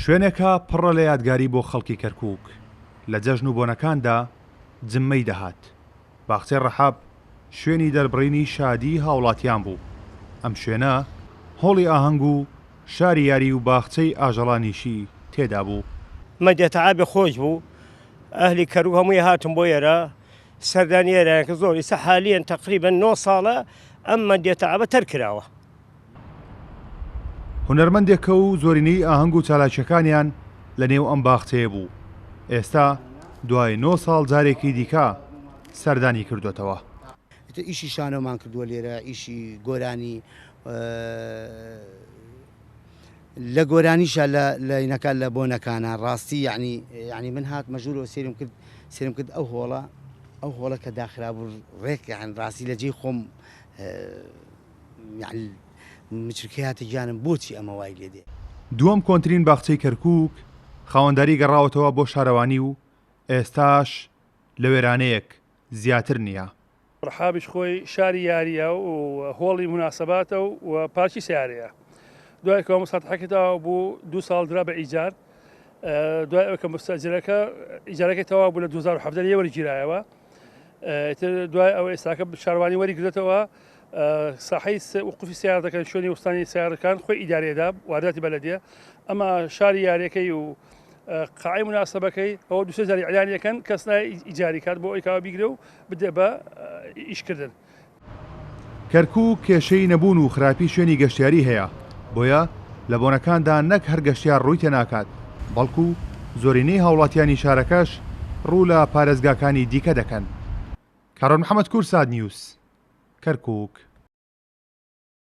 شوێنێکە پڕە لە یادگاری بۆ خەڵکی کەرکووک، لە جەژن و بۆنەکاندا جممەی دەهات. باخچەی ڕەحاب شوێنی دەربڕینی شادیی هاوڵاتیان بوو، ئەم شوێنە هۆڵی ئاهەنگ و شاری یاری و باخچەی ئاژەڵانیشی تێدا بوو. مەدیە تەعابی خۆش بوو ئەهلی کەرکوک هەمووی هاتن بۆ ئێرە سەردانی ئێرەیان کرد زۆر ئیستا حالیەن تەقریبەن نۆ ساڵە ئەم مەدیە تەعابە تەرک کراوە. هونەرمەندێکە و زۆرینەی ئاهەنگ و چالاکییەکانیان لە نێو ئەم باخچەیە بوو، ئێستا دوای نۆ ساڵ جارێکی دیکە سەردانی کردۆتەوە. ئیتر ئیشی شانۆمان کردووە لێرە، ئیشی گۆرانی، لە گۆرانیشا لە لە ینەکە لە بۆنەکانا ڕاستی یەعنی یەعنی من هاتمە ژوورەوە سەیرم کرد سەیرم کرد ئەو هۆڵە ئەو هۆڵە کە داخرابوو ڕێک یەعنی ڕاستی لە جێی خۆم یەعنی مچرکەی هاتە گیانم بۆچی ئەمە وای لێ دێ. دووەم کۆنترین باخچەی کەرکووک خاوەنداری گەڕاوەتەوە بۆ شارەوانی و ئێستاش لە وێرانەیەک زیاتر نییە. ڕحابیش خۆی شاری یارییە و هۆڵی موناسەباتە و پارکی سەیارەیە. دوای کە مساتحەکەی تەواو بوو دوو ساڵ درا بە ئیجار. دوای ئەوەی کە مستەجرەکە ئیجارەکەی تەواو بوو لە 2017 لێ وەرگیرایەوە. ئیتر دوای ئەوە ئێستاکە شارەوانی وەری گرتەوە ساحەی وقوفی سەیارە دەکەن شوێنی وەستانی سەیارەکان خۆی ئیدارەیەدا وارداتی بەلەدیە ئەما شاری یاریەکەی و قاعەی موناسەبەکەی ئەوە دوو سێ جار ئیعلانی ئەکەن کەس نایە ئیجاری کات بۆ ئەوەی کاوە بیگرێ و بدێ بە ئیشکردن. کەرکوک کێشەی نەبوون و خراپی شوێنی گەشتیاری هەیە، بۆیە لە بۆنەکاندا نەک هەر گەشتیار ڕووی تێناکات، بەڵکو زۆرینەی هاوڵاتیانی شارەکەش ڕوو لە پارێزگاکانی دیکە دەکەن. کارۆن محەمەد، کوردسات نیوز، کەرکوک.